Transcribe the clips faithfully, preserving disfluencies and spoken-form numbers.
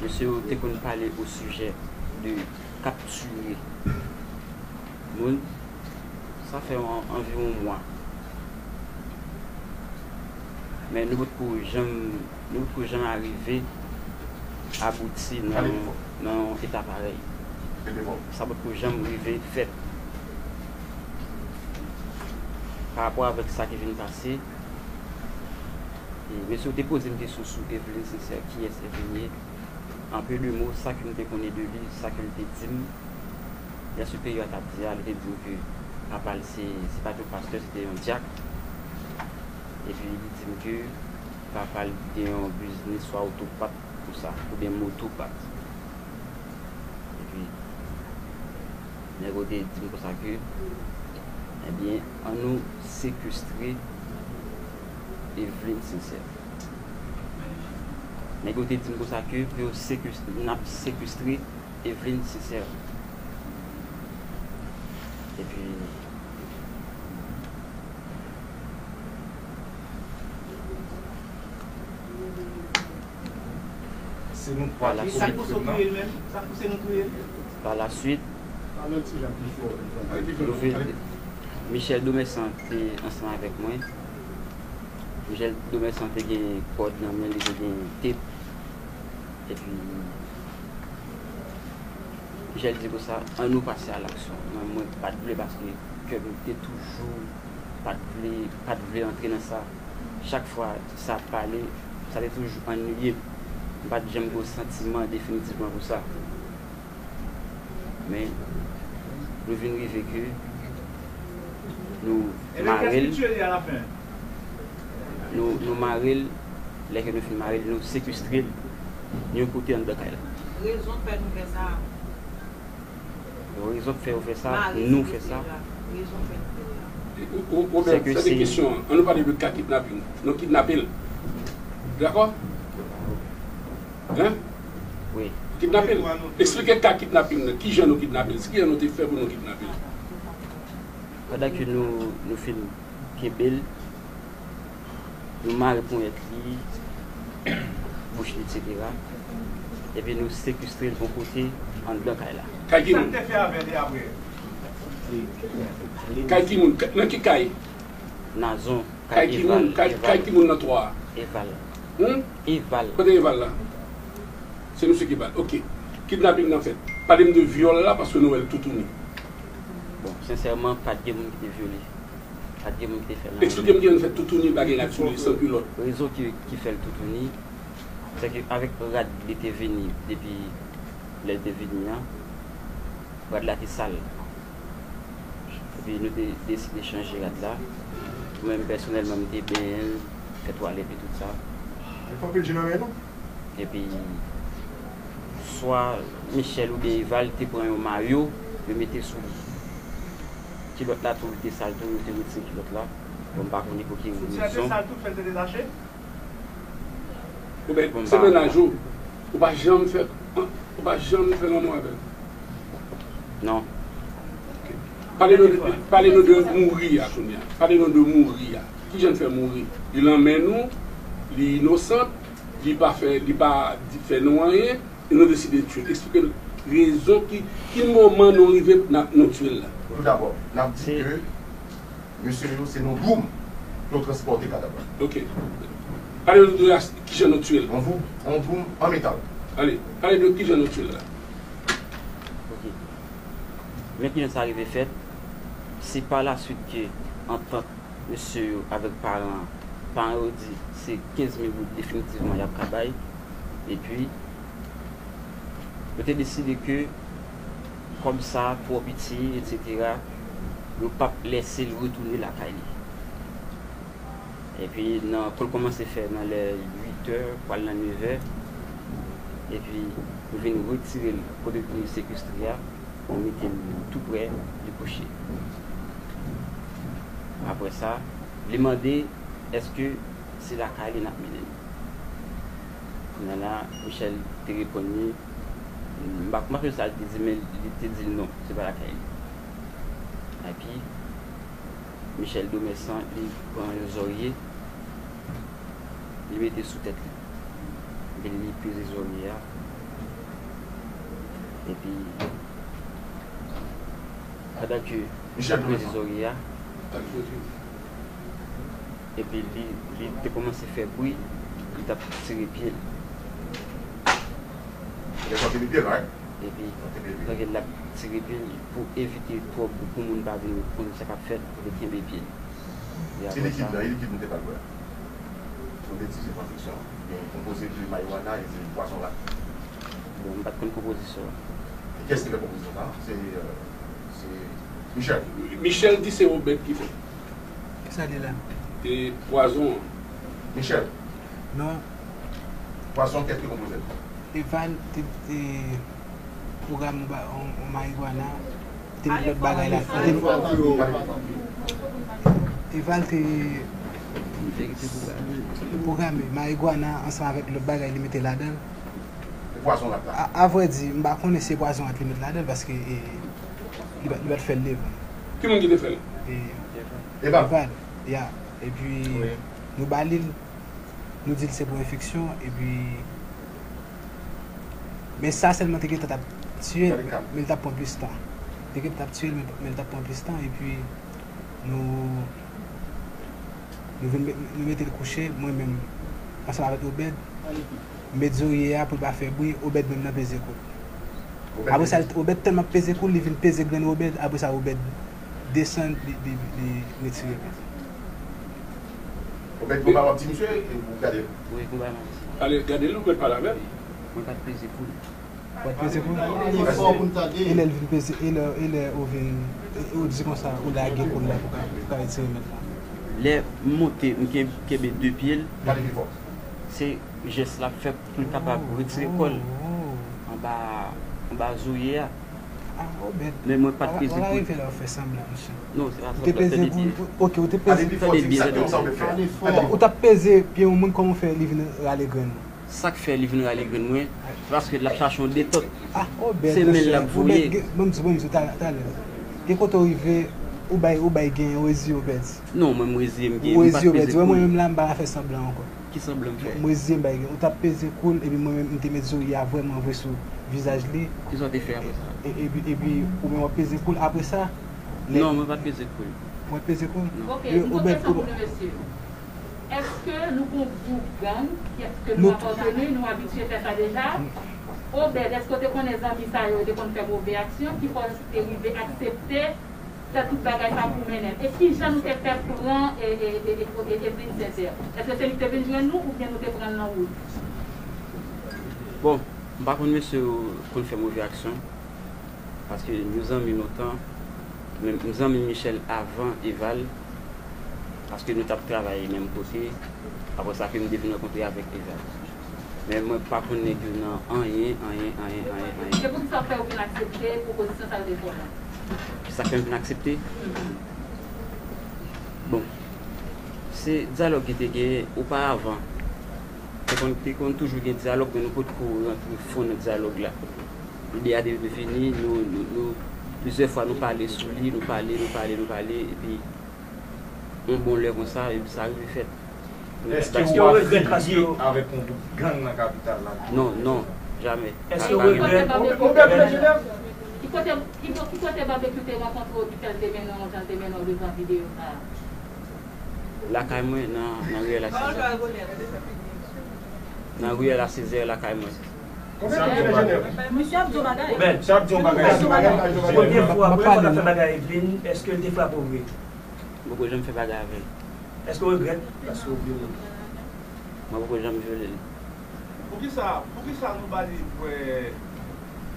Mesye yo te konn pale o sijè de kaptire moun. Sa fè an- anviwon mwa. Men nou potko janm, nou potko janm arive abouti nan, nan yon eta parèy. Sa potko janm rive fèt. Pa rapò avèk sa ki vin pase, e mesye yo te poze m kesyon sou Eveline Sincère, kiyès Eveline ye. An peu de mots, sa ke m te konnen de li, sa ke l te di m, lè siperyè a t ap di a, li te di m ke papa l se, se pa t yon pastè, se te yon dyak. Epi li di m ke papa l gen yon biznis swa otopat konsa, oubyen motopat. Epi nèg yo te di m konsa ke, ebyen, ann nou sekestre Eveline Sincère. Nèg yo te di m konsa ke pou yo sekestre, n ap sekestre Eveline Sincère. Epi, Se nou twa ki kouri frè m nan. Pa la swit, nou vin, Michel Domersan te ansanm avèk mwen. Michel Domersan te gen kòd nan men li, te gen tep. Epi Michel di konsa, ann nou pase a laksyon. Mwen, mwen pa t vle paske kè m te toujou pa t vle, pa t vle antre nan sa. Chak fwa sa ap pale, sa te toujou anniye m. M pa t janm gen yon santiman definitivman pou sa. Men, nou vin rive ke nou mare l. Nou, nou mare l. Lè ke nou fin mare l, nou sekestre l yon kote anndan kay la. Rezon k fè nou fè sa. Rezon k fè yo fè sa, nou fè sa. Obed, sa se kesyon an. Ann nou pale de ka kidnaping. Nou kidnape l. Dakò? Hein? Wi. Kidnape l. Eksplike ka kidnaping nan. Kijan nou kidnape l? Kijan nou te fè pou nou kidnape l? Pandan ke nou, nou fin kenbe l, nou mare ponyèt li, bouch li, etsetera. Epi nou sekestre l yon kote anndan kay la. Kay ki moun? Kay ki moun? Nan ki kay? Nazon, kay Eval. Kay ki moun nan twa a? Eval. Hmm? Eval. Kote Eval la? Se misye ki ba l. Ok. Kidnaping nan fèt. Pale m de vyòl la paske nou wè l toutouni. Bon, sensèman, pa t gen moun ki te vyole. Pa t gen moun ki te fè l anyen. Eksplike m kijan l fè toutouni, bagay la sou li, san kilòt. Rezon ki, ki fè l toutouni, se ke avèk rad li te vini, depi lè l te vini an, rad la te sal. Epi nou te deside chanje rad la. Mwen menm pèsonèlman, m te benyen l, fè twalèt li, tout sa. Epi swa Michel oubyen Eval te pran yon mayo, yo mete sou li. Kilòt la tou, li te sal tou, yo te retire kilòt la. Bon, m pa konnen pou ki rezon. Ou ben, se mennaj ou. Ou pa janm fè, ou pa janm fè lanmou avè l. Non. Pale nou, pale nou de mouri a kounye a. Pale nou de mouri a. Kijan l fè mouri? Li nan men nou, li inosan, li pa fè, li pa di, fè nou anyen, e nou deside tye l. Eksplike n rezon ki, ki moman nou rive n ap, nou tye l la. Toudabò, n ap di ke mesye yo se nan Broum pou yo transpòte kadav la. Ok. Pale nou de as- kijan nou tye l. Yon Broum, yon Broum an metal. Ale, pale nou kijan nou tye l la. Ok. Men kijan sa rive fèt, se pa la swit ke antant mesye yo avèk paran an, paran yo di se kenz mil goud definitivman y ap ka bay. Epi, yo te deside ke kòb sa twò piti, etsetera, yo p ap lèse l retounen lakay li. Epi, nan, kou l kòmanse fè nan lè uit è, pral nan nevè, epi nou vin retire l kote nou te sekestre a, nou mete l tou prè li kouche. Apre sa, li mande èske se lakay li n ap mennen l. Kounye a la, Michel te reponn li, m pa, m pa sonje sa l te di, men li te di l non, se pa lakay li. Epi, Michel Domersan, li pran yon zòrye, Li mete sou tèt li. Epi li peze zòrye a. Epi, pandan ke li peze zòrye a, epi li, li te kòmanse fè bri, li t ap tire pye l. Epi, pandan l ap tire pye l, pou evite twòp, pou moun pa vin konn sa k ap fèt, li kenbe pye l. Epi apre sa, Bon, m pa t konn konpozisyon an. Kiyès ki fè konpozisyon sa? Se, euh, se Michel. Michel di se Obed ki fè. Kisa li la? E pwazon an. Michel. Non. Pwazon, kiyès ki konpoze l? Eval te, te pwograme yon ba-, yon, yon marigwana, te met lòt bagay la. Te, Eval te pwograme marigwana ansanm avèk lòt bagay li mete ladan l. E pwazon rat la? A, a vrè di, m pa konnen si se pwazon rat li met ladan l, paske, e, li pa, li pa t fè l devan. Ki moun ki te fè l? E, Eval. Eval, ya. Epi, nou ba li l, nou di l se pou enfeksyon, epi, men sa sèlman te gentan t ap tiye l, men l t ap pran plis tan. Te gentan t ap tiye l, men, men l t ap pran plis tan, epi nou, nou vin met, nou mete l kouche, mwen menm, ansanm avèk Obed, m met zorye a pou l pa fè bri, Obed menm nan peze kou l. Apre sa, Obed tèlman ap peze kou l, li vin peze grenn Obed, apre sa, Obed desann, li, li, li retire pye l. Obed, konba w ap di misye, e ou gade l? Wi, konba m ap di. Ale, gade l, ou mèt pale avè l. Mwen pa t peze kou l. Ou pa t peze kou l? E lè l vin peze, e lè, e lè ou vin, e ou di konsa, ou lage kou l la pou ka, pou ka retire mèt la. Lè m monte, m ken-, kenbe de pye l. Pale pi fò. Se jès l ap fè pou l kapab retire kò l anba, anba zorye a. Ah, Obed. Men mwen pa t peze kou l. Wala rive la w fè sanblan, mesye. Non, se pa sanblan, se de pye. Ou te peze kou l, ok, ou te peze. Tande byen, tande byen. Ou t ap peze pye yon moun, kòman w fè li vin rale grenn ou? Sa k fè li vin rale grenn mwen, se paske l ap chache yon detòt. Ah, Obed, mesye. Se men l ap voye. Obed, ban m di, ban m di, talè, talè. Gen kote w rive, ou bay, ou bay gen, ou reziye, Obed. Non, mwen m reziye, m gen, m pa t peze kou l. Ou reziye, Obed. Wè mwen menm la, m pa ka fè sanblan ankò. Ki sanblan m fè? M reziye m bay gen. Ou t ap peze kou l, epi mwen menm, m te met zorye a vrèman vre sou vizaj li. Kisa w te fè apre sa? E, epi, epi, ou menm w ap peze kou l apre sa? Non, mwen pa t peze kou l. Ou pa t peze kou l? Non. Ok, yon kesyon pou nou, mesye. Èske nou gon gwoup gang, èske nou apateni, nou abitye fè sa deja? Obed, èske w te konnen zanmi sa yo, yo te konn fè move aksyon, ki fè w te rive aksepte fè tout bagay sa pou mennen l. E kijan nou te fè pran e, e, e, e, e, Edwin Sincère? Èske se li ki te vin jwenn nou oubyen nou te pran l nan wout? Bon, m pa konn mesye yo konn fè move aksyon, paske nou zanmi lontan, men m zanmi Michel avan Eval, paske nou t ap travay menm kote, apre sa ke m te vin rankontre avèk Eval. Men mwen pa konn nèg yo nan anyen, anyen, anyen, anyen, anyen. Se poukisa w fè w vin aksepte pwopozisyon sa yo te fè w la? Sa k fè m vin aksepte? Bon, se dyalòg ki te genyen oparavan. Te konn, te konn toujou gen dyalòg, men nou potko rantre fon nan dyalòg la. Ide a te vini, nou, nou, nou, plizyè fwa nou pale sou li, nou pale, nou pale, nou pale, epi yon bon lè konsa, epi sa rive fèt. Èske w regrèt paske w avèk yon gwoup gang nan kapital la? Non, non, jamè. Èske w regrèt? Ki kote, ki kote Babekyou te rankontre w ki fè l te mennen w jan l te mennen w devan videyo sa a? Lakay mwen, nan, nan riyèl a Sizè. Nan riyèl a Sizè, lakay mwen. Misye ap di yon bagay. Obed, misye ap di yon bagay. Premye fwa, premye fwa w t ap fè bagay Edwin, èske l te frape w vre? Mwen poko janm fè bagay avè l. Èske w regrèt paske w vyole l? Mwen poko janm vyole l. Poukisa, poukisa nou ba li bwè,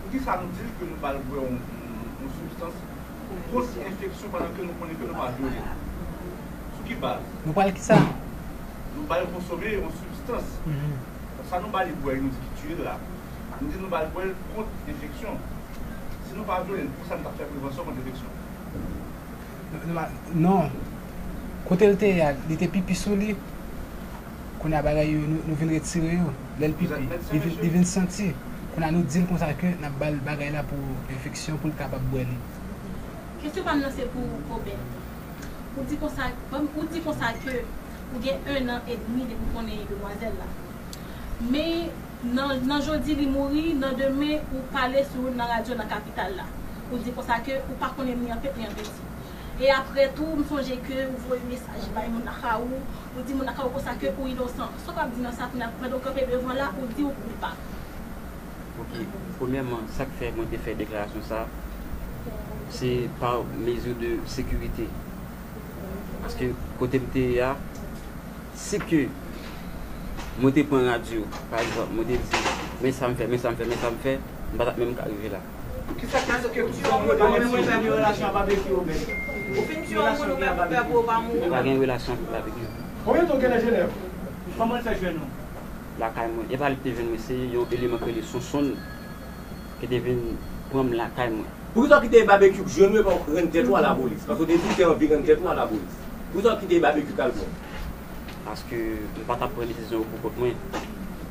poukisa nou di l ke nou ba l bwè yon, yon, yon sibstans pou kont enfeksyon pandan ke nou konnen ke nou pa vyole l? Sou ki baz? Nou ba l kisa? Nou ba l konsome yon sibstans. Sa nou ba li bwè, nou di ki tiye l la. Nou di nou ba l bwè l kont enfeksyon. Si nou pa vyole l, poukisa nou t ap fè prevansyon kont enfeksyon? Non, non. Kote l te ye a, li te pipi sou li. Kounye a bagay yo, nou, nou vin retire yo. Lè l pipi, li vin, li vin santi. Kounye a nou di l konsa ke n ap ba l bagay la pou enfeksyon, pou l kapab bwè li. Kesyon pa m nan se pou Obed. Ou di konsa, ou di konsa ke Ou gen en an edmi depi w konnen demwazèl la. Men nan, nan jodi li mouri, nan demen ou pale sou nan radyo nan kapital la. Ou di konsa ke ou pa konnen ni an pent ni an penti. E apre tou, m sonje ke ou voye mesaj bay moun lakay ou, ou di moun lakay ou konsa ke ou inosan. Sa w ap di nan sa kounye a, pandan w kanpe devan la, ou di ou koupab. Ok, premyèman, sa k fè mwen te fè deklarasyon sa, se pa mezi de sekirite. Paske kote m te ye a, si ke mwen te pran radyo, pa egzanp, mwen te di, men sa m fè, men sa m fè, men sa m fè, m pa t ap menm ka rive la. Kisa k fè ke ou pa menm fè yon relasyon ak Babekyou, Obed? Ou fin tiye yon moun ou menm ou pè pou ou pa mouri. Pa gen relasyon ak Babekyou. Konbyen tan w gen nan Jenèv? Kòman l fè jwenn ou? Lakay mwen. E pa li ki te jwenn mwen, se yon eleman ki rele Sonsonn ki te vin pran m lakay mwen. Poukisa w kite Babekyou k jwenn ou epi w rann tèt ou a lapolis? Paske w te di w te anvi rann tèt ou a lapolis. Poukisa w kite Babekyou k al pran w? Paske m pa t ap pran desizyon yo pou kont mwen.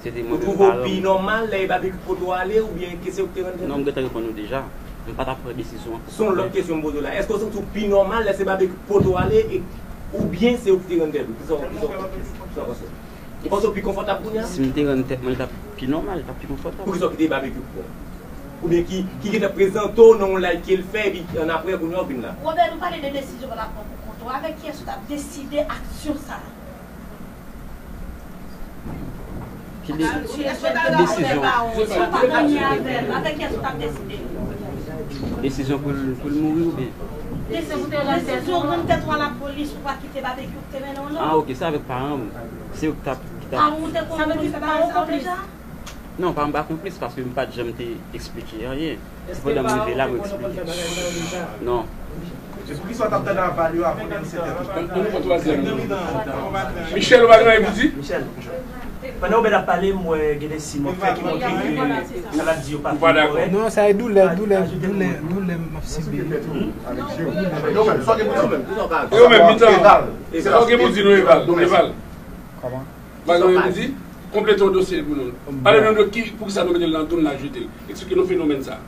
Se te mwen menm paran m. Ou twouve w pi nòmal lè e Babekyou k pote w ale oubyen ke se ou k te rann tèt ou? Non, m gentan reponn ou deja. M pa t ap pran desizyon an pou kont mwen. Se yon lòt kesyon m poze w la. Èske w santi w pi nòmal lè se Babekyou k pote w ale e oubyen se ou ki te rann tèt ou? Kisa w, kisa w, kisa w panse? Ou panse w pi konfòtab kounye a? Si m te rann tèt mwen, li t ap pi nòmal, li t ap pi konfòtab. Poukisa w kite Babekyou k pran w? Oubyen ki, ki gentan prezante w nan yon live ke l fè, epi annapre, kounye a, w vin la? Robert, nou pale de desizyon w t ap pran pou kont ou. Avèk kiyès ou t ap deside aksyon sa a? Ki de, ki desizyon? Avèk kiyès ou t ap deside? Desizyon pou l, pou l mouri oubyen? Desizyon pou te rann tèt ou a lapolis, ou pa kite Babekyou ki te mennen w non. Ah, ok, se avèk paran m. Se yo ki t ap, ki t ap. Paran w te konn pou l fè bagay sa yo deja? Non, paran m pa konplis paske m pa t janm te eksplike anyen. Se pandan m rive la mwen eksplike. Non. E poukisa w t ap tande aval yo a konnen se tèt ou? Ann pran twazyèm nan. Michel, ou pa gen anyen pou di? Michel, pandan Obed ap pale, m wè gen de siy m wè fè ki montre ke sa l ap di yo pa fin kòrèk. Non, sa e doulè, doulè, doulè, doulè m ap sibi. E yo menm, mitan. Sa w gen pou di nou, Eval? Eval. Kòman? Bagay yo di, konplete yon dosye pou nou. Pale nou de ki, poukisa nou mete l nan dou, n al jete l. Eksplike nou fenomèn sa.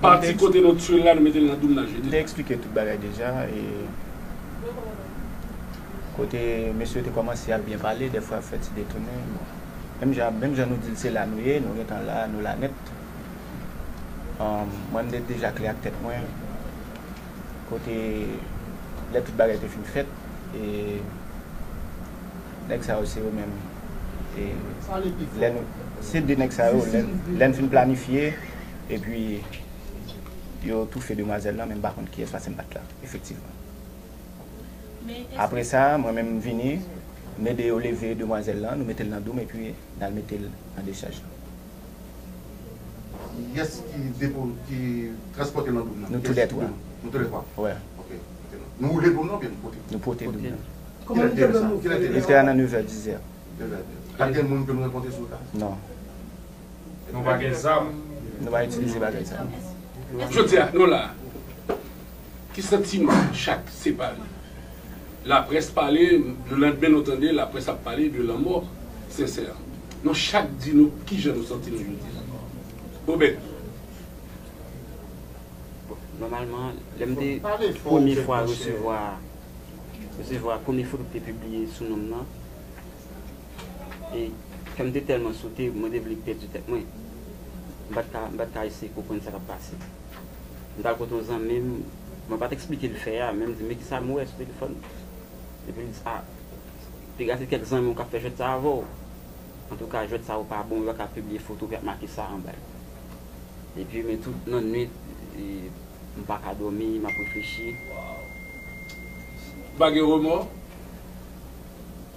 Pati kote nou tchwe l la, nou mete l nan dou, n al jete l. M te eksplike tout bagay deja. E kote mesye yo te kòmanse ap byen pale, dèfwa ap fè ti detounen. Bon. Menm jan, menm jan nou di l se la nou ye, nou gentan la, nou la nèt. Mwen, m te deja klè ak tèt mwen. Kote lè tout bagay te fin fèt, e nèg sa yo se yo menm. E lè nou, se de nèg sa yo, lè, lè n fin planifye, epi yo toufe demwazèl lan, men m pa konn kiyès paske m pa t la, efektivman. Apre sa, mwen menm m vini, m ede yo leve demwazèl lan, nou mete l nan dou m, epi n al mete l nan dechaj lan. Kiyès ki depo, ki transpòte l nan dou m nan? Nou toulètwa. Nou toulètwa? Wi. Ok. Nou woule dou m nan oubyen nou pote l? Nou pote dou m nan. Kilè l te rive sa? Kilè l te rive sa? Li te a nan nevè, dizè. Nevè. Pa t gen moun ke nou rankontre sou wout la? Non. Nou pa gen zam? Nou pa itilize bagay sa. Jodi a, nou la. Ki santiman chak separe? Laprès pale, le landmen nou tande laprès ap pale de lanmò Sensè. Nou chak di nou kijan nou santi nou jodi a. Obed. Bon, nòmalman, lè m te premye fwa resevwa, resevwa premye foto ki te pibliye sou non m nan, e kè m te tèlman sote, mwen te vle pèdi tèt mwen. M pa t ka, m pa t ka eseye konprann sa k ap pase. M t al kote yon zanmi m, mwen pa t eksplike l fè a, men m di, men kisa m wè sou telefòn? Epi l di, a, piga se kèk zanmi w k ap fè jwèt sa avè w. Antouka, jwèt sa yo pa bon, yo pa ka pibliye foto ki ap make sa anba l. Epi, men tout lannwit, e, m pa ka dòmi, m ap reflechi. Ou pa gen remò?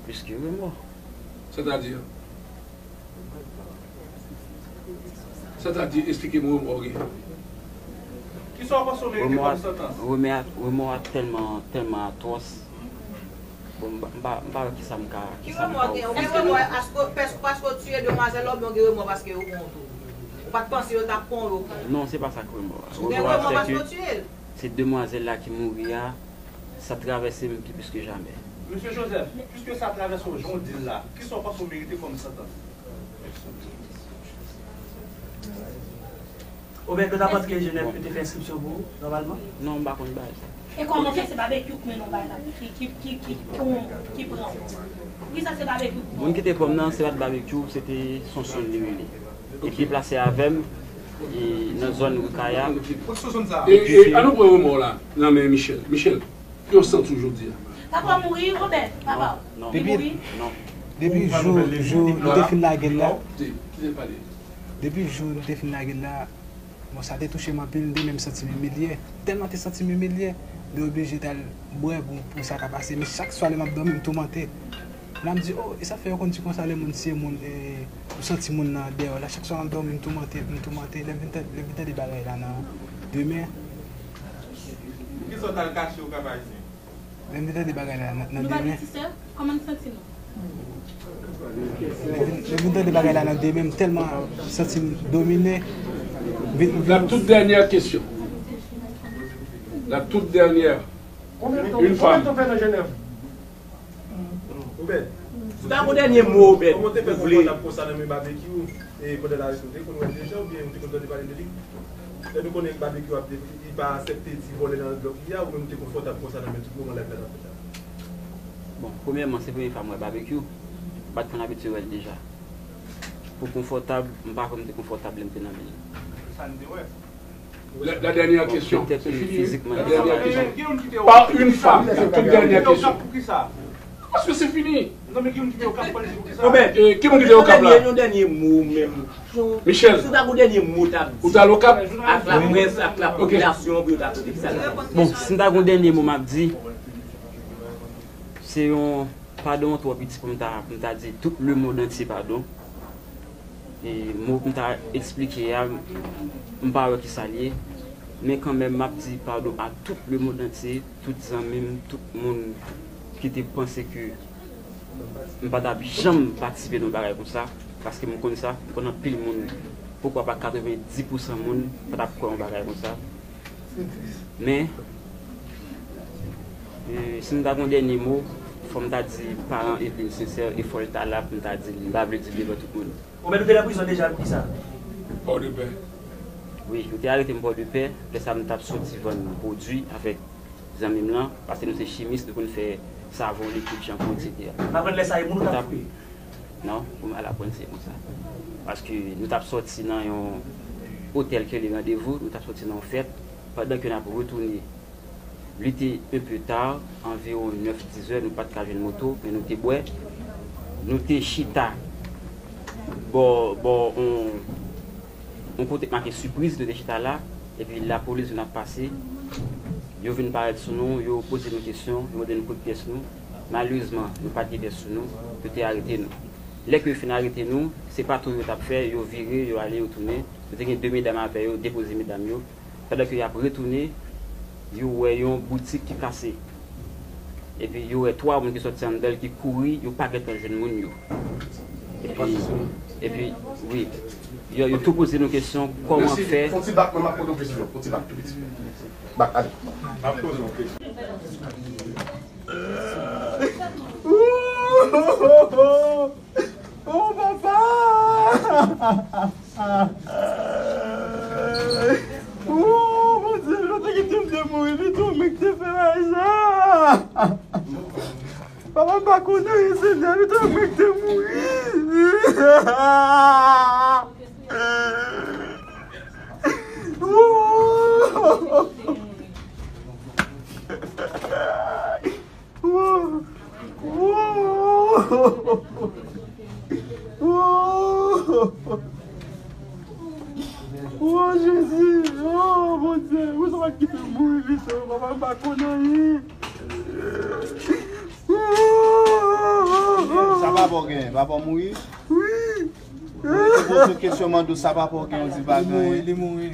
Plis ke remò. Sètadi? Sètadi, eksplike m remò w gen. Kisa w panse w merite kòm santans? Remò a, remò a tèlman, tèlman atwòs. Bon, m pa, m pa, m pa wè kisa m ka, kisa m ka ofri. Ki remò w gen? Ou gen remò paske, paske, paske w tiye demwazèl la oubyen w gen remò paske yo pran w tou? Ou pa t panse yo t ap pran w, yo pran w? Non, se pa sa k remò a. Ou gen remò paske w tiye l? Se demwazèl la ki mouri a, sa travèse m pi plis ke jamè. Mesye Joseph, piske sa travèse w jan w di l la, kisa w panse w merite kòm santans? Obed, lè w t ap antre Jenèv, yo te fè enskripsyon pou ou, nòmalman? Non, m pa konn bagay sa. E kòman fè se Babekyou k mennen w bay la, ki, ki, ki, ki, ki, ki pran w? Poukisa se Babekyou k pran w? Moun ki te pran m nan, se pa t Babekyou, se te Sonson li rele. Epi deplase avè m, e nan zòn Rikaya. E, e, an nou pran remò la nan men Michel. Michel, ki w santi w jodi a? Papa mouri, Obed, papa. Non. Li mouri? Non. Depi jou, jou nou te fin lage l la. Kite l pale. Depi jou nou te fin lage l la, bon, sa te touche m anpil, m te menm santi m imilye. Tèlman te santi m imilye, m te oblije t al bwè pou, pou sa ka pase. Men chak swa lè m ap dòmi, m toumante. La m di, oh, e sa fè yo konn di konsa lè moun tiye moun, e, ou santi moun nan dèyè w la. Chak swa m ap dòmi, m toumante, m toumante. Lè m vin tande, lè m vin tande bagay la nan demen. Poukisa w t al kache w Kap Ayisyen? Lè m vin tande bagay la nan, nan demen. Nou pa gen ti sè? Kòman n santi nou? Lè m vin, lè m vin tande bagay la nan demen, m tèlman santi m domine. M vin, m vin. La toute dernière question. La toute dernière. Une femme. Obed, si w ta gon dènye mo, Obed, kòman w te fè ou vle konfòtab konsa nan men Babekyou, e pandan l arete w, te konn wè l deja oubyen ou te konn tande pale de li? Lè nou konnen Babekyou ap, li pa aksepte ti vòlè nan lòt li a, ou menm ou te konfòtab konsa nan men tout moman live la t ap fèt la? Bon, premyèman, se premye fwa m wè Babekyou. M pa t konn abitye wè l deja. Pou konfòtab, m pa kwè m te konfòtab lè m te nan men l. Sa n te wè. La, la dernière question. Petèt, c'est fini, fizikman, la dernière question. Par une femme, la toute dernière question. Paske se fini. Obed, e, ki moun ki te Okap la? Yon dènye mo menm. Michel, si w ta gon dènye mo w t ap di, ou t al Okap? Ak laprès, ak lapopilasyon, pou yo ta tande sa. Bon, si m ta gon dènye mo m ap di, se yon padon twò piti pou m ta, pou m ta di tout lemonn antye padon. E mo pou m ta eksplike a, m pa wè kisa l ye. Men kanmenm, m ap di padon a tout lemonn antye, tout zanmi m, tout moun ki te panse ke m pa t ap janm patisipe nan yon bagay konsa, paske m konn sa, m konn anpil moun, poukwa pa katrevenndis pousan moun pa t ap kwè yon bagay konsa. Men, e, si m ta gon dènye mo, fò m ta di paran Eveline sensè, e fò l ta la pou m ta di l, m pa vle di l devan tout moun. Ou mèt ou te nan prizon deja pou kisa? Pòdepè. Wi, yo te arete m Pòdepè, lè sa m t ap soti vann pwodui avèk zanmi m lan, paske nou se chimis, nou konn fè savon, likid, chanpou, etsetera. M aprann lè sa e moun ou t ap touye? Non, pou m al aprann se konsa. Paske nou t ap sòti nan yon otèl ki rele Randevou, nou t ap sòti nan yon fèt, pandan ke n ap retounen, li te un peu tard, anviwon nèf, diz è, nou pa t ka jwenn moto, men nou te bwè. Nou te chita bò, bò, on, on kote k make Sipriz, nou te chita la, epi lapolis vin ap pase. Yo vin parèt sou nou, yo poze nou kesyon, yo mande nou kote pyès nou. Malerezman, nou pa t gen pyès sou nou, yo te arete nou. Lè ke yo fin arete nou, se patwouy yo t ap fè, yo vire, yo ale, yo tounen. Nou te gen de medam avè yo, depoze medam yo. Pandan ke y ap retounen, yo wè yon boutik ki kase. Epi yo wè twa moun ki sòti anndan l ki kouri, yo pa gentan jwenn moun yo. Epi, epi, wi, yo, yo tou poze nou kesyon, kòman fè. Fon ti bak, mwen m ap poze w kesyon, fon ti bak tou piti. Bak, ale. M ap poze w kesyon. Oh, papa! Oh, Bondye, nou te kite m te mouri pito, men ki te fè bagay sa. Papa, m pa konnen, Senyè, pito, men ki te mouri. Oh! Wo! Wo! Wo! Wo, Jezi! Oh, Bondye! Ou sa pa kite m mouri pito, papa, m pa konn anyen. Sa papa w genyen? Papa w mouri? Wi! Ou poze kesyon, mande w sa papa w genyen, w di pa genyen. Li mouri, li mouri.